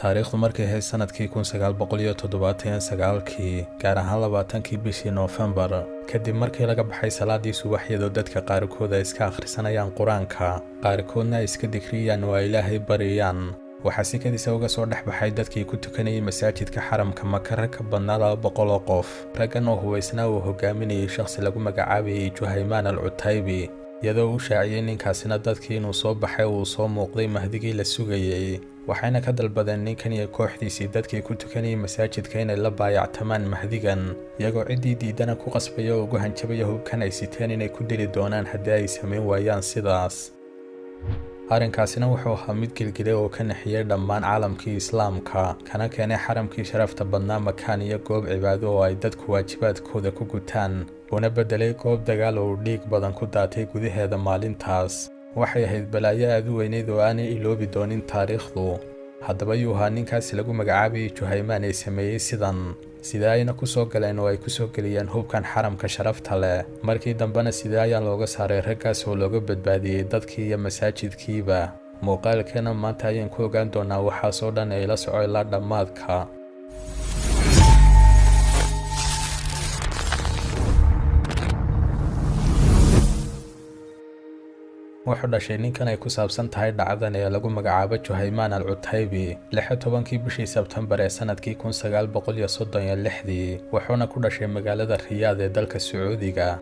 Taariikhdu markay ahayd sanadkii 1979-kii, gaar ahaan 20-kii bishii Noofembar, kadib markii laga baxay salaadii subax, iyadoo dadka qaarkood ay iska akhrisanayaan Qur-aanka, qaarkoodna ay iska dikriyaan oo ay Ilaahay baryayaan, waxaa si kadisa uga soo dhex baxay dadkii ku tukanayay masaajidka xaramka Maka rag ka badnaa 200 oo qof. Raggan oo hubaysnaa uu hogaaminayay shakhsi lagu magacaabayay Juhaymaan al Cutaybi, iyadoo uu shaaciyey ninkaasina dadkii inuu soo baxay, uu soo muuqday Mahdigii la sugayey. Waxayna ka dalbadeen ninkan iyo kooxdiisii dadkii ku tukanayay masaajidka inay la baayactamaan Mahdigan, iyagoo ciddii diidana ku qasbaya oo ugu hanjabaya hubkan ay siteen inay ku dili doonaan haddii ay samayn waayaan sidaas. Arrinkaasina wuxuu ahaa mid gilgilay oo ka naxiyey dhammaan caalamkii Islaamka, kana keenay xaramkii sharafta badnaa makaan iyo goob cibaado oo ay dadku waajibaadkooda ku gutaan, una beddelay goob dagaal oo uu dhiig badan ku daatay gudaheeda maalintaas. Waxay ahayd balaayo aad u weyneyd oo aanay iloobi doonin taariikhdu. Haddaba, yuu ahaa ninkaasi lagu magacaabayay Juhaymaan ee sameeyey sidan? Sidee ayna ku soo galeen oo ay ku soo geliyeen hubkan xaramka sharafta leh? Markii dambena sidee ayaa looga saaray raggaas oo looga badbaadiyey dadkii iyo masaajidkiiba? Muuqaalkeena maanta ayaan ku ogaan doonaa waxaasoo dhan ee ila soco ilaa dhammaadka. Wuxuu dhashay ninkan ay ku saabsan tahay dhacdan ee lagu magacaabo Juhaymaan al Cutaybi 16-kii bishii Sebtembar ee sanadkii 1936-dii, wuxuuna ku dhashay magaalada Riyaad ee dalka Sacuudiga.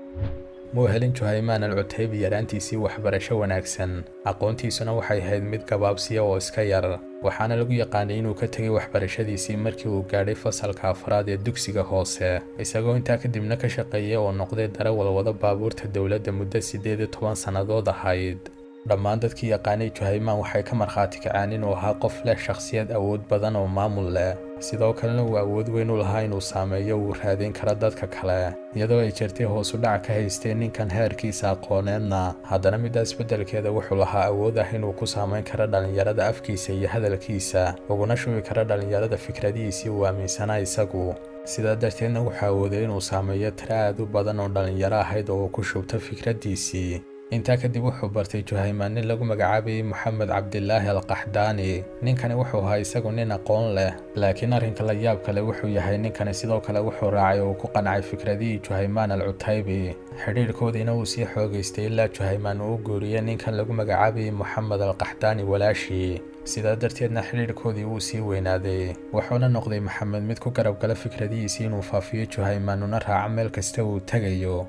Muu helin Juhaymaan al Cutaybi yaraantiisii waxbarasho wanaagsan, aqoontiisuna waxay ahayd mid gabaabsiya oo iska yar, waxaana lagu yaqaanay inuu ka tegay waxbarashadiisii markii uu gaadhay fasalka afraad ee dugsiga hoose, isagoo intaa kadibna ka shaqeeyay oo noqday darawal wada baabuurta dowladda muddo 18 sannadood ahayd. Dhammaan dadkii yaqaanay Juhaymaan waxay ka markhaati kaceen inuu ahaa qof leh shakhsiyad awood badan oo maamul leh, sidoo kalena uu awood weyn u lahaa inuu saameeyo, uu raadin karo dadka kale. Iyadoo ay jirtay hoosu dhac ka haystay ninkan heerkiisa aqooneedna, haddana midaas beddelkeeda wuxuu lahaa awood ah inuu ku saameyn karo dhallinyarada afkiisa iyo hadalkiisa, uguna shubi karo dhallinyarada fikradihiisii uu aaminsanaa isagu. Sidaa darteedna wuxuu awooday inuu saameeyo tiro aad u badan oo dhallinyaro ahayd oo uu ku shubto fikraddiisii. Intaa kadib wuxuu bartay Juhaymaan nin lagu magacaabayay Moxamed Cabdilaahi Alqaxdaani. Ninkani wuxuu ahaa isagu nin aqoon leh, laakiin arrinka la yaab kale wuxuu yahay ninkani sidoo kale wuxuu raacay oo uu ku qancay fikradihii Juhaymaan al Cutaybi. Xidhiidhkoodiina wuu sii xoogaystay ilaa Juhaymaan uu u guuriyey ninkan lagu magacaabayay Moxamed Alqaxdaani walaashii. Sidaa darteedna xidhiidhkoodii wuu sii weynaaday, wuxuuna noqday Maxamed mid ku garab gala fikradihiisii inuu faafiyo Juhaymaan, una raaco meel kasta uu tegayo.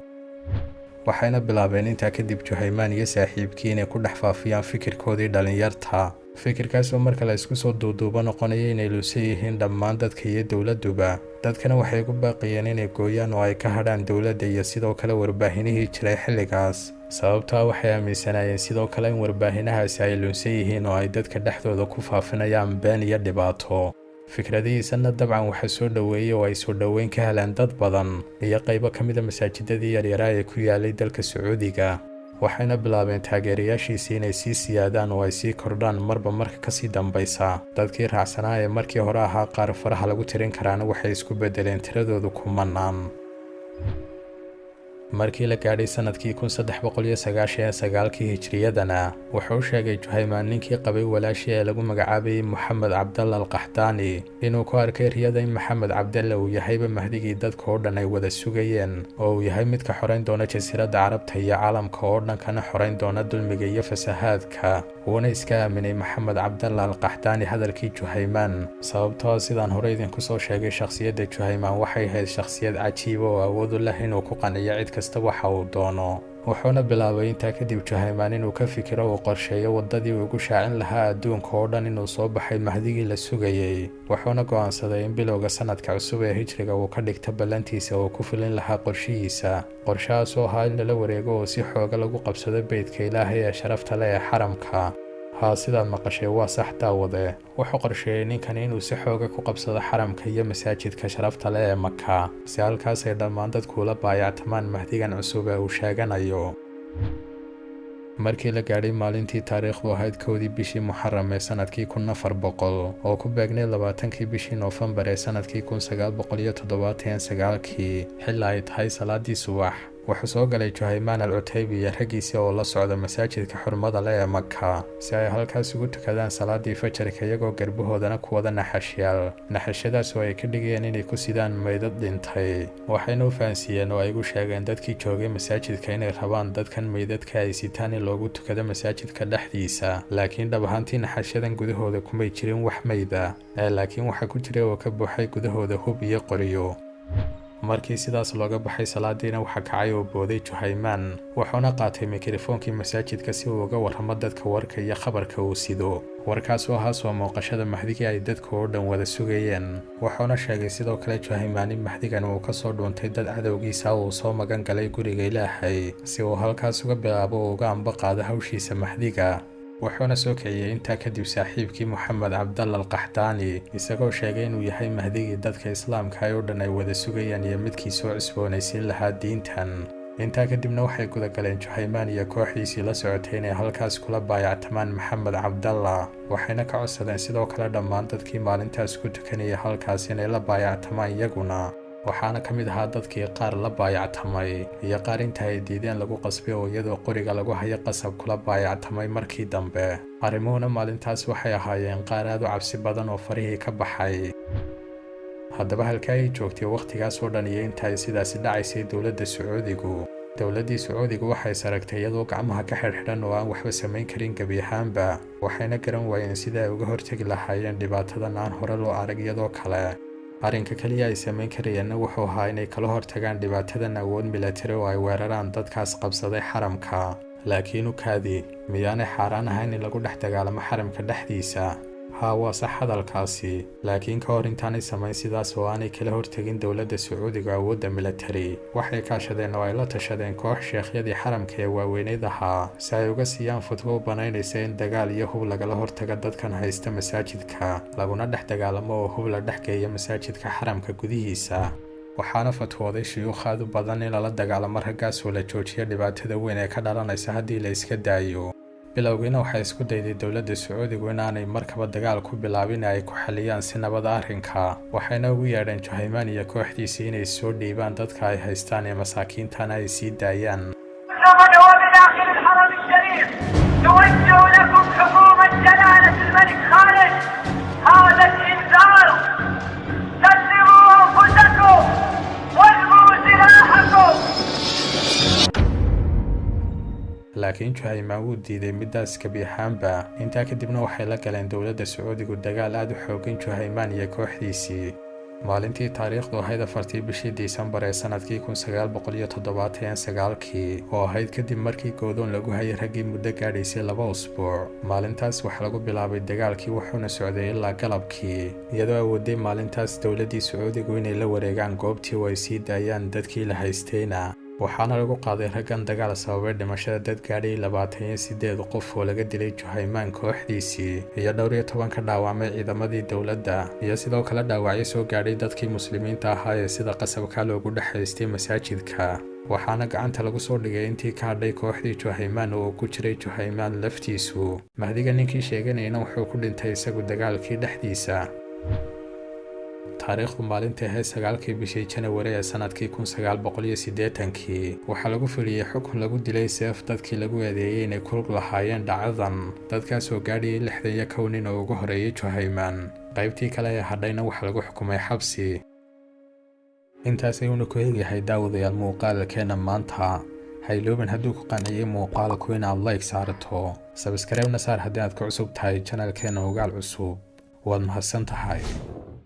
Waxayna bilaabeen intaa kadib Juhaymaan iyo saaxiibkii inay ku dhex faafiyaan fikirkoodii dhallinyarta, fikirkaasoo marka la isku soo duuduubo noqonaya inay luusan yihiin dhammaan dadka iyo dowladduba. Dadkana waxay ku baaqayeen inay gooyaan oo ay ka hadhaan dowladda iyo sidoo kale warbaahinihii jiray xilligaas, sababtaa waxay aaminsanaayeen sidoo kale in warbaahinahaasi ay lunsan yihiin oo ay dadka dhexdooda ku faafinayaan been iyo dhibaato. Fikradihiisana dabcan waxaa soo dhoweeyey oo ay soo dhoweyn ka heleen dad badan iyo qaybo ka mida masaajidadii yaryaraa ee ku yaalay dalka Sacuudiga, waxayna bilaabeen taageerayaashiisii inay sii siyaadaan oo ay sii kordhaan marba marka kasii dambaysa. Dadkii raacsanaa ee markii hore ahaa qaar faraha lagu tirin karaana waxay isku beddeleen tiradoodu kumanaan. Markii la gaadhay sanadkii 1399-kii hijriyadana, wuxuu sheegay Juhaymaan ninkii qabay walaashii ee lagu magacaabayay Moxamed Cabdalla Alqaxdaani inuu ku arkay riyada in Maxamed Cabdalle uu yahayba Mahdigii dadka oo dhan ay wada sugayeen, oo uu yahay midka xorayn doona Jasiiradda Carabta iyo caalamka oo dhan, kana xorayn doona dulmiga iyo fasahaadka. Wuuna iska aaminay Maxamed Cabdalla Alqaxdaani hadalkii Juhaymaan, sababtoo sidaan hore idinku soo sheegay, shakhsiyadda Juhaymaan waxay ahayd shakhsiyad cajiiba oo awood u leh inuu ku qanciyo cid kasta waxa uu doono. Wuxuuna bilaabay intaa kadib Juhaymaan inuu ka fikiro, uu qorsheeyo waddadii uu ugu shaacin lahaa adduunka oo dhan inuu soo baxay Mahdigii la sugayey, wuxuuna go'aansaday in bilowga sanadka cusub ee hijriga uu ka dhigto ballantiisa oo ku fulin lahaa qorshihiisa, qorshahaas oo ahaa in lala wareego oo si xooga lagu qabsado beydka Ilaahay ee sharafta leh ee xaramka. Haa, sidaad maqashay waa sax, daawade. Wuxuu qorsheeyey ninkani inuu si xooga ku qabsado xaramka iyo masaajidka sharafta leh ee Maka, si halkaas ay dhammaan dadku ula baayactamaan Mahdigan cusub ee uu sheeganayo. Markii la gaadhay maalintii taariikhdu ahayd 1-dii bishii Muxaram ee sanadkii 1400, oo ku beegnayd 20-kii bishii Noofembar ee sanadkii 1979-kii, xilli ay tahay salaadii subax, Wuxuu soo galay Juhaymaan al-Cutaybi iyo raggiisii oo la socda masaajidka xurmada leh ee Maka si ay halkaas ugu tukadaan salaadii fajarka, iyagoo garbahoodana ku wada naxashyaal, naxashyadaas oo ay ka dhigayeen inay ku sidaan meydad dhintay. Waxayna u fahansiiyeen oo ay ugu sheegeen dadkii joogay masaajidka inay rabaan dadkan meydadka ay sitaan in loogu tukado masaajidka dhexdiisa, laakiin dhab ahaantii naxashyadan gudahooda kumay jirin wax meyda ee laakiin waxaa ku jiray oo ka buuxay gudahooda hub iyo qoryo. Markii sidaas looga baxay salaadiina, waxaa kacay oo booday Juhaymaan, wuxuuna qaatay mikrofoonkii masaajidka si uu uga warramo dadka warka iyo khabarka uu sido. Warkaas oo ahaa soo muuqashada mahdigii ay dadka oo dhan wada sugayeen. Wuxuuna sheegay sidoo kale Juhaymaan in mahdigan uu ka soo dhuuntay dad cadowgiisa, uu soo magan galay guriga Ilaahay si uu halkaas uga bilaabo oo uga amba qaado hawshiisa mahdiga. Wuxuuna soo kiciyey intaa kadib saaxiibkii Moxamed Cabdalla Alqaxdaani, isagoo sheegay inuu yahay mahdigii dadka islaamka ay oo dhan ay wada sugayaan iyo midkii soo cusboonaysiin lahaa diintan. Intaa kadibna waxay gudagaleen Juhaymaan iyo kooxdiisii la socotay inay halkaas kula baayactamaan Maxamed Cabdalla, waxayna ka codsadeen sidoo kale dhammaan dadkii maalintaas ku tukanayay halkaas inay la baayactamaan iyaguna. Waxaana ka mid ahaa dadkii qaar la baayactamay iyo qaar inta ay diideen lagu qasbay oo iyadoo qoriga lagu hayo qasab kula baayactamay markii dambe. Arrimuhuna maalintaas waxay ahaayeen qaar aad u cabsi badan oo farihii ka baxay. Haddaba halka ay joogtay wakhtigaas oo dhan iyo inta ay sidaasi dhacaysay dowladda Sacuudigu? Dowladdii Sacuudigu waxay saragtay iyadoo gacmaha ka xidhxidhan oo aan waxba samayn karin gebi ahaanba, waxayna garan waayeen sida ay uga hortegi lahaayeen dhibaatadan aan hore loo arag iyadoo kale. Arrinka keliya ay samayn karayeenna wuxuu ahaa inay kala hortagaan dhibaatadan awood milatari oo ay weeraraan dadkaas qabsaday xaramka. Laakiin u kaadi, miyaanay xaaraan ahayn in lagu dhex dagaalamo xaramka dhexdiisa? Haa, waa sax hadalkaasi, laakiin ka hor intaanay samayn sidaas oo aanay kala hortegin dowladda Sacuudiga awoodda milatari, waxay kaashadeen oo ay la tashadeen koox sheekhyadii xaramka ee waaweyneyd ahaa si ay uga siiyaan fatwo u banaynaysa in dagaal iyo hub lagala hortago dadkan haysta masaajidka, laguna dhex dagaalamo oo hub la dhex geeyo masaajidka xaramka gudihiisa. Waxaana fatwooday shuyuukh aad u badan in lala dagaalamo raggaas oo la joojiyo dhibaatada weyn ee ka dhalanaysa haddii la iska daayo. Bilowgiina waxay isku dayday dowladda Sacuudigu inaanay markaba dagaal ku bilaabin ee ay ku xaliyaan si nabada arrinka, waxayna ugu yeedheen Juhaymaan iyo kooxdiisii inay soo dhiibaan dadka ay haystaan ee masaakiintana ay sii daayaan. من هو بداخل الحرم الشريف، توجه لكم حكومة جلالة الملك خالد هذا الإنذار: سلموا أنفسكم والقوا سلاحكم. Laakiin Juhaymaan wuu diiday middaas gebi ahaanba. Intaa kadibna waxay la galeen dowladda Sacuudigu dagaal aad u xoogan Juhaymaan iyo kooxdiisii. Maalintii taariikhdu ahayd 4-tii bishii Disembar ee sanadkii 1979-kii, oo ahayd kadib markii goodoon lagu hayay raggii muddo gaadhaysay 2 usbuuc, maalintaas waxaa lagu bilaabay dagaalkii, wuxuuna socday ilaa galabkii, iyadoo awooday maalintaas dowladdii Sacuudigu inay la wareegaan goobtii oo ay sii daayaan dadkii la haystayna. Waxaana lagu qaaday raggan dagaal sababay dhimashada dad gaadhay 28 qof oo laga dilay Juhaymaan kooxdiisii, iyo dhowr iyo toban ka dhaawacmay ciidamadii dowladda, iyo sidoo kale dhaawacyo soo gaadhay dadkii muslimiinta ahaa ee sida qasabka loogu dhex haystay masaajidka. Waxaana gacanta lagu soo dhigay intii ka hadhay kooxdii Juhaymaan oo ku jiray Juhaymaan laftiisu. Mahdiga ninkii sheeganayna wuxuu ku dhintay isagu dagaalkii dhexdiisa. Taariikhdu maalintii ahayd 9-kii bishii Janawari ee sanadkii 1980-kii, waxaa lagu fuliyey xukun lagu dilay seef dadkii lagu eedeeyey inay ku lug lahaayeen dhacdadan, dadkaasoo gaadhayay 61 nin oo ugu horeeyey Juhaymaan. Qaybtii kale ee hadhayna waxaa lagu xukumay xabsi. Intaas ayuuna ku eegyahay, daawadayaal, muuqaalkeena maanta. Hayloobin hadduu ku qanciyey muuqaalku inaad like saarto, subscribe-na saar haddii aad ku cusub tahay channel-keena Ogaal Cusub. Waad mahadsan tahay.